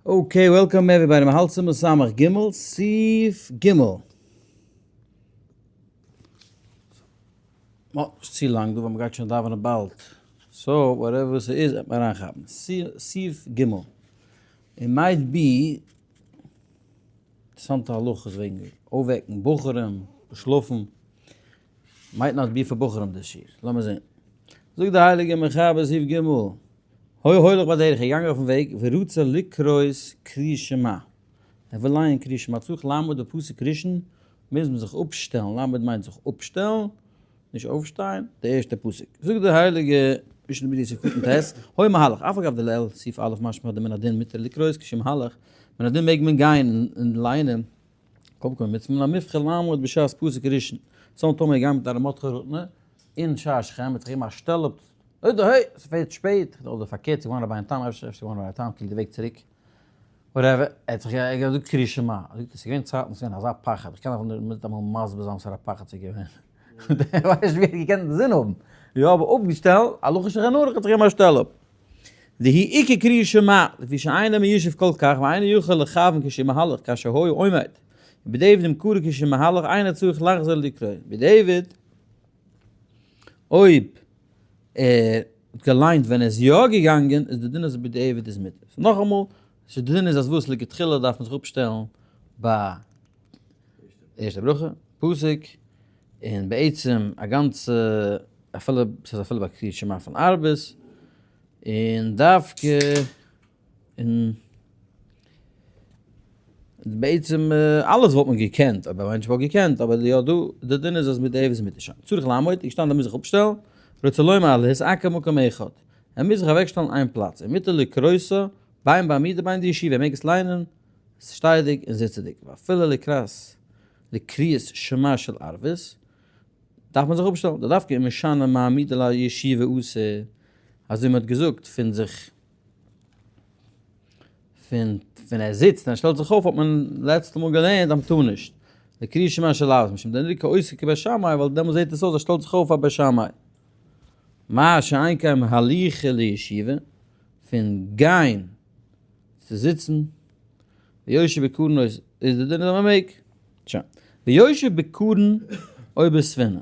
Okay, welcome everybody, מ'האלט סימן סמך ג', סעיף ג'. נא, נישט צו לאנג דא ווייל מ'גייט שוין דאווענען באלד. So, whatever ס'איז וועט מען אריינכאפן. סעיף ג'. It might be אינטערעסאנטע הלכות וועגן אויפוועקן בחורים, שלאפן. Might not be פאר בחורים די שיעור. לאמיר זען. זאגט די הייליגע מחבר סעיף ג', היה הולך בדרך, ער איז געגאנגען אויפן וועג, ורצה לקרות קריאת שמע, ער וויל לייענען קריאת שמע, צריך לעמוד בפסוק ראשון, מוז מען זיך אפשטעלן, לעמוד מיינט זיך אפשטעלן, נישט אויפשטיין, די ערשטע פסוק. זאגט די הייליגע משנה ברורה סעיף קטן ט', היה מהלך, אף על גב דלעיל, סעיף א' משמע דמן הדין מותר לקרות כשמהלך, מן הדין מעג מען גיין און לייענען, קודם כל מצוה מן המובחר לעמוד בשעת פסוק ראשון, סאו טאמער גייט מיט א רמות חרטנה אין שער שכם וועט זיך געבן א שטעל אפ, אוי די העי, ס'ווערט שפעט, אדער פארקערט ס'געווארן רבינו תם, אפשר אפשר געווארן רבינו תם כאילו די וועג צוריק, whatever, ער האט זיך געזאגט קריאת שמע, ער זאגט עס איז געווען צייטן ס'איז געווען אזא פחד, איך קען אפילו נישט אמאל מסביר זיין וואסארא פחד ס'איז געווען, איך ווייס נישט ווי ער האט געקענט אינזין האבן, יא אבער אפגעשטעלט, הלכה שולחן ערוך האט זיך געגעבן א שטעל אפ. דהוא עיקר קריאת שמע, לפי שאינו מיושב כל כך ואינו יכול לכוון כשהוא מהלך כאשר היה עומד, ובדיעבד אם קרא כשהוא מהלך אינו צריך לחזור לקרוא, בדיעבד אויב ער האט געליינט ווען ער איז יא געגאנגען איז די דין אז בדיעבד איז מותר. So נאכאמאל, ס'איז די דין איז אז וואס לכתחילה דארף מען זיך אפשטעלן ביי ערשטע ברכה, פסוק, און בעצם א גאנצע אפילו ס'איז אפילו ביי קריאת שמע פון ערבית, און דווקא און בעצם אלעס וואלט מען געקענט אויב א מענטש וואלט געקענט, אבער יא דא די דין איז אז מיט די איז מיט שוין צריך לעמוד, איז געשטאנען ער מוז זיך אפשטעלן, רוצה לומר להתעכב מקום אחד, ער מוז זיך אוועקשטעלן איין פלאץ, ומותר לקרותה בין בעמידה בין בישיבה, ער מעג עס ליינען שטייעדיג און זיצעדיג, ואפילו לקראת לקריאת שמע של ערבית, דארף מען זיך אפשטעלן, דווקא אם משנה מעמידה לישיבה אסור, אזוי מען האט געזאגט פון זיך פון ווען ער זיצט און ער שטעלט זיך אויף האט מען לעצטע מאל געלערנט אז מען טאר נישט, לקריאת שמע של ערבית משום דנראה כעוסק כבית שמאי ווייל דעמאלס זעט עס אויס אז ער שטעלט זיך אויף א בית שמאי. מה שאין כן הליכה לישיבה, פון גיין צו זיצן, ויושב בקרון איז די דין אז מען מעג. שוין. ויושב בקרון או בספינה.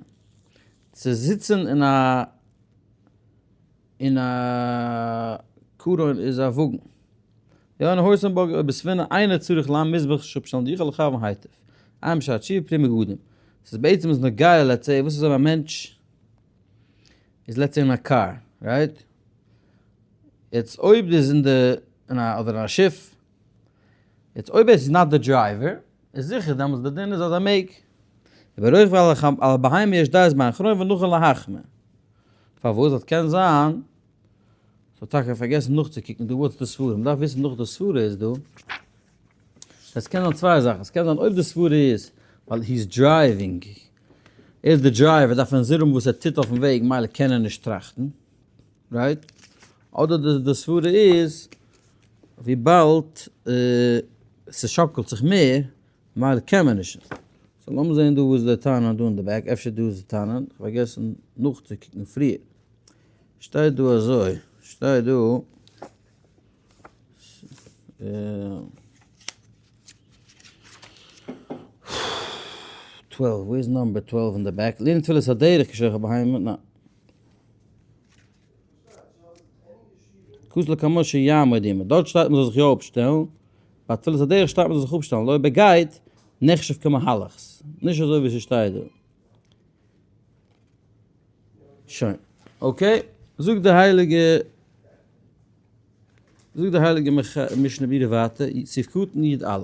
צו זיצן אין א אין א קרון איז א וואגן. יא אין א horse and buggy או בספינה אינו צריך לעמוד מוז מען זיך אפשטעלן דיכל לכוון היטב. עיין בשער תשובה פרי מגדים. ס'איז בעצם איז נוגע let's say וואס איז אויב א מענטש איז let's say אין א קאר right? יעצט אויב איז אין די אין א אדער אין א שיף יעצט אויב ער איז not די driver איז זיכער דעמאלטס די דין איז אז ער מעג. וברוכב על הבהמה יש דעת באחרונים ונכון להחמיר. פארוואס? ווייל קען זיין ס'האט טאקע פארגעסן נאכצוקוקן דא what's די סברה, מ'דארף וויסן נאך די סברה איז דא. עס קען זיין צוויי זאכן, עס קען זיין אויב די סברה איז ווייל he is driving, ער איז די driver דארף ער אינזין האבן וואס ער טוט אויפן וועג מילא קען ער נישט טראכטן, right? אדער די סברה איז וויבאלד ס'שאקלט זיך מער מילא קען מען נישט. So לאמיר זעהן דא וואס די טענה דא אין די back, אפשר דא איז די טענה, איך האב פארגעסן נאכצוקוקן פריער. שטייט דא אזוי, שטייט דא. 12, וואו איז number 12 אין די back? לערן תפילת הדרך כשוכב בהמה, ניין. כתב לקמן שיעמוד עמה, דארט שטייט מען זאל זיך יא אפשטעלן, ביי תפילת הדרך שטייט מען זאל זיך אפשטעלן, אויב ער גייט, נחשב כמהלך, נישט אזוי ווי ס'שטייט דא. שוין, okay, זאגט די הייליגע, זאגט די הייליגע משנה ברורה ווייטער, סעיף קטן י א.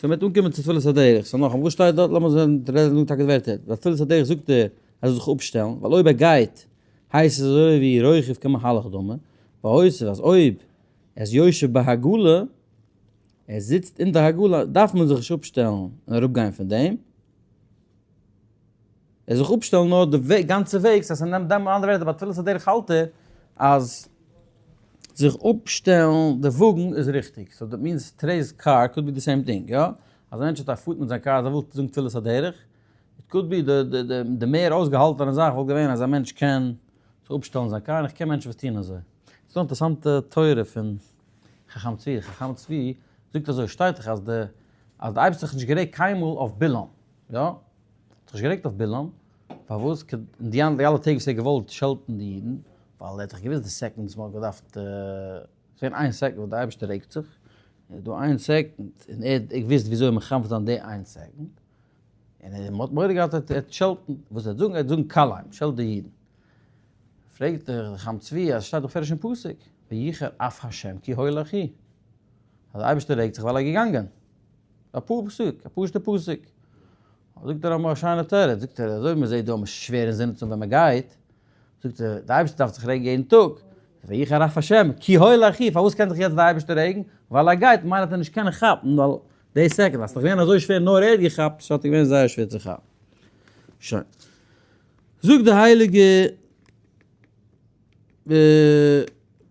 So מ'וועט אנקומען צו תפילת הדרך, so נאכאמאל וואס שטייט דארט? לאמיר זען, רעדן טאקע די ווערטער, ביי תפילת הדרך זאגט ער אז ער זאל זיך אפשטעלן, ווייל אויב ער גייט הייסט עס אזוי ווי רוכב כמהלך דמי, והוסיף אז אויב ער איז יושב בהגלה, ער זיצט אין די הגלה, דארף מען זיך נישט אפשטעלן און אראפגיין פון דעם, ער זיך אפשטעלן נאר די גאנצע וועג, ס'הייסט ער נעמט דעם אנדערע ווערטער ביי תפילת הדרך האלט ער אז זיך אפשטעלן די וואגן איז ריכטיג, so that means today's car could be the same thing, יא? אז א מענטש האט א פארט מיט זיין קאר אז ער וויל זאגן תפילת הדרך, it could be די מער אויסגעהאלטענע זאך וואלט געווען אז א מענטש קען זיך אפשטעלן זיין קאר, און איך קען מענטשן וואס טוען אזוי. ס'איז דא אינטערעסאנטע תורה פון. חכם צבי, חכם צבי זאגט אזוי, שטייט דאך אז די אז די אייבערשטער האט זיך נישט גערעגט קיינמאל אויף בלעם, יא? האט זיך נישט גערעגט אויף בלעם, פארוואס? אין די אלע טעג וואס ער האט געוואלט שעלטן די אידן, ווייל ער האט דאך געוואוסט די second וואס מען האט געדארפט, ס'איז געווען איין second וואס די אייבערשטער רעגט זיך, איז דא איין second, און ער האט געוואוסט וויאזוי מכוון זיין די איין second, און ער האט מורא געהאט ער וועט שעלטן, וואס ער וועט זאגן, ער וועט זאגן כלם, שעלט די אידן. פרעגט דער חכם צבי אז עס שטייט בפירוש אין פסוק, ויחר אף ה' כי הולך הוא, אז דער אייבערשטער רעגט זיך ווייל ער איז געגאנגען. א פסוק, א פשוט'ע פסוק. זאגט דער רמ א א שיינע תירוץ, זאגט ער, אזוי ווי מען זעט דא אז מען איז שווער אין זינען צו ווען מען גייט, זאגט ער, דער אייבערשטער דארף זיך רעגן יעדן טאג, ויחר אף ה' כי הולך הוא, פארוואס קען זיך יעצט דער אייבערשטער רעגן? ווייל ער גייט, ממילא האט ער נישט קענען כאפן, ווייל די second, אז ס'איז דאך געווען אזוי שווער נאר ער האט געכאפט, ס'האט געווען זייער שווער צו כאפן. שוין. זאגט די הייליגע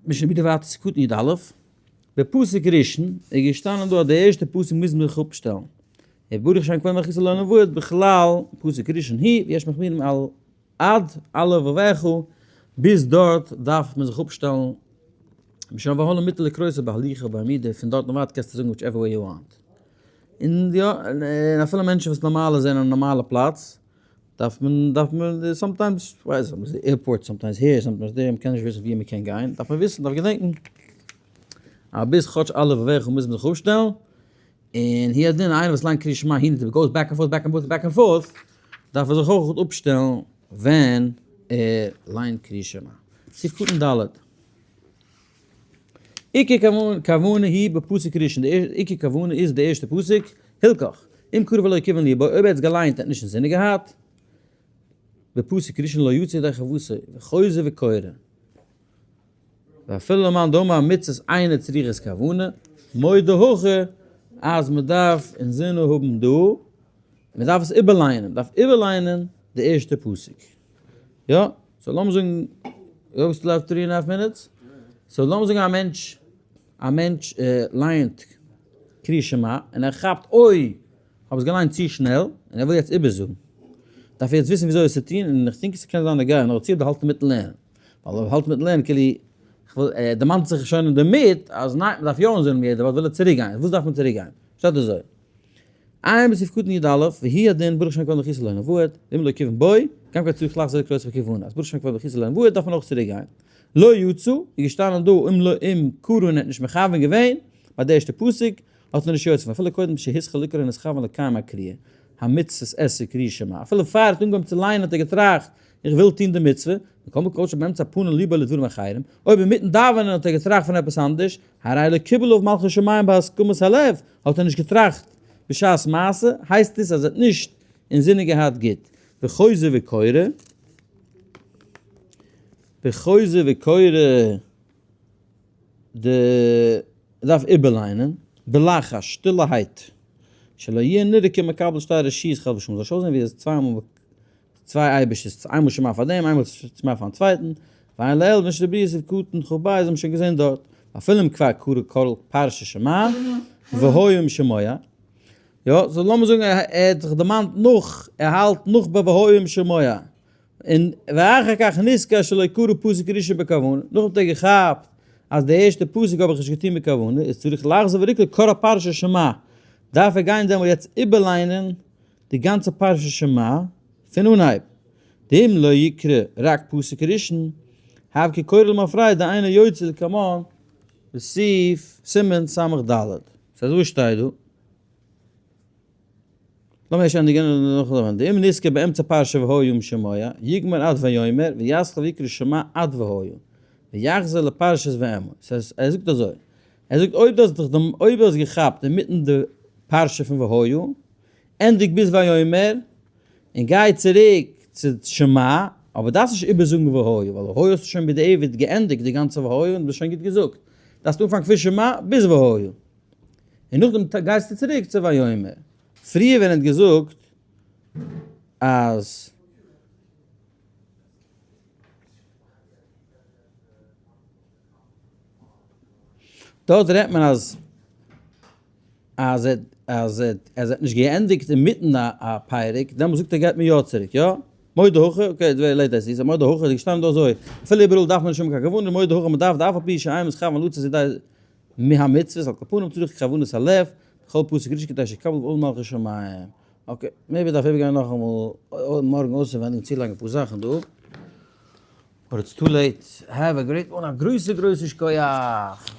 משנה ברורה ווייטער ס'קטן י א, בפסוק ראשון איז געשטאנען דא אז די ערשטע פסוק מוז מען זיך אפשטעלן, וברוך שם כבוד מלכותו לעולם ועד, בכלל פסוק ראשון היא ויש מחמירים על עד על לבבך, ביז דארט דארף מען זיך אפשטעלן, משם והלאה מותר לקרותו בהליכה ובעמידה, פון דארט און ווייטער קענסטו זאגן whichever way you want. און יא, און אפילו מענטשן וואס נארמאלע זענען אין נארמאלע פלאץ, דארף מען, דארף מען, sometimes, כ'ווייס נישט, airport, sometimes here, sometimes there, מ'קען נישט וויסן ווי מ'קען גיין, דארף מען וויסן, דארף געדענקן, אז ביז כאטש על לבבך מוז מען זיך אפשטעלן, און הוא הדין איינער וואס ליינט קריאת שמע הין און goes back and forth back and forth back and forth, דארף ער זיך אויך אפשטעלן ווען ער ליינט קריאת שמע. סעיף קטן ד'. עיקר כוונה היא בפסוק ראשון, די עיקר כוונה איז די ערשטע פסוק, הלכך, אם קרא ולא כיוון ליבו, אויב ער האט עס געליינט און האט נישט אינזינען געהאט, בפסוק ראשון לא יצא ידי חובתו, וחוזר וקורא. ואפילו למאן דאמר מצות אינה צריכות כוונה, מודה הכי אז מען דארף אינזינען האבן דא, מען דארף עס איבערליינען, מען דארף איבערליינען די ערשטע פסוק. יא, so לאמיר זאגן, you still have three and half minutes? so לאמיר זאגן א מענטש, א מענטש לייענט קריאת שמע און ער כאפט אוי! כ'האב עס געליינט צו שנעל און ער וויל יעצט איבערזאגן. דארף ער יעצט וויסן וויאזוי עס צו טון און איך think ס'קען זיין נוגע נאר צו אויב דו האלטסט אינמיטן לערנען. ווייל אויב האלט אינמיטן לערנען כאילו כ'וויל ער דערמאנט זיך שוין אינדערמיט אז ניין מ'דארף יא אנזאגן יעדע ווארט וויל ער צוריקגיין. וואס דארף מען צוריקגיין? שטייט אזוי. עיין בסעיף קטן י א, והוא הדין ברוך שם כבוד מלכותו לעולם ועד, ואם לא כיוון בו, גם כן צריך לחזור לקרות בכוונה, אז ברוך שם כבוד מלכותו לעולם ועד דארף מען אויך צוריק גיין. לא יצא, איז געשטאנען דא אם לא אם קרא און ער האט נישט מכוון געווען, ביי די ערשטע פסוק, האט ער נישט יוצא געווען, אפילו קודם שהתחיל לקרוא נתכוון לקיים הקריאה, המצות עשה קריאת שמע, אפילו פאר ער האט אנגעהויבן צו לייענען האט ער געטראכט, איך וויל טון די מצוה, מכל מקום שבאמצע פנה ליבו לדברים אחרים, אויב אינמיטן דאווענען האט ער געטראכט פון עפעס אנדערש, הרי לא קיבל עליו מלכות שמים בהסכמת הלב, האט ער נישט געטראכט בשעת מעשה, הייסט עס אז ער האט נישט אינזינען געהאט גוט. וחוזר וקורא, וחוזר וקורא די דארף איבערליינען, בלחש, שטילערהייט, שלא יהיה נראה כמקבל שתי רשויות חס ושלום, זאל נישט אויסזען ווי ער איז צוויי מאל צוויי אייבערשטערס, איינמאל שמע פאר דעם, איינמאל שמע פארן צווייטן, ועיין לעיל משנה ברורה סעיף קטן כ ב, האבן שוין געזען דארט, אפילו אם כבר קרא כל פרשה שמע, והיה אם שמוע, יא, so לאמיר זאגן ער האט זיך דערמאנט נאך, ער האלט נאך ביי והיה אם שמוע, און ואחר כך נזכר שלא קרא פסוק ראשון בכוונה, נאכדעם האט ער געכאפט אז די ערשטע פסוק האב איך נישט געטון בכוונה, איז צריך לחזור ולקרוא כל הפרשה שמע, דארף ער גיין דעמאלט יעצט איבערליינען די גאנצע פרשת שמע פון אנהייב, דאם לא יקרא רק פסוק ראשון, הוי כקורא למפרע דאינו יוצא לקמן בסעיף סימן סמך ד'. סא וואס שטייט דא? לאמיר ערשט ענדיגען און דערנאך לערנען. דאם נזכר באמצע פרשה והיה אם שמוע, יגמור עד ויאמר, ויתחיל ויקרא שמע עד והיה, ויחזור לפרשת ואמור. ס'הייסט ער זאגט אזוי, ער זאגט אויב דו האסט דיך אויב דו האסט געכאפט אינמיטן די פרשה פון והיה, ענדיג ביז ויאמר, און גיי צוריק צו שמע, אבער דארפסט נישט איבערזאגן והיה, ווייל והיה האסטו שוין בדיעבד געענדיגט די גאנצע והיה און דו האסט שוין גוט געזאגט. דארפסט אנפאנגן פון שמע ביז והיה. און נאכדעם גייסטו צוריק צו ויאמר. פריער ווען ער האט געזאגט אז. דארט רעדט מען אז אז ער אז ער אז ער האט נישט געענדיגט אינמיטן א פרק, דעמאלטס זאגט ער גייט מען יא צוריק, יא? מודה הכי, okay, it's very late I see, so מודה הכי איז געשטאנען דא אזוי, אפילו איבעראל דארף מען נישט האבן קיין כוונה, מודה הכי מען דארף דאף על פי שאין מתכוון לצאת ידי. מהמצוות, על כל פנים צריך כוונת הלב, בכל פסוק ראשון כדי שיקבל עול מלכות שמים. Okay, maybe דארף איבערגיין נאכאמאל מארגן אויסענווענדיג און צולייגן אפאר זאכן דא. But it's too late. Have a great one, א גרויסע גרויסע שכוח!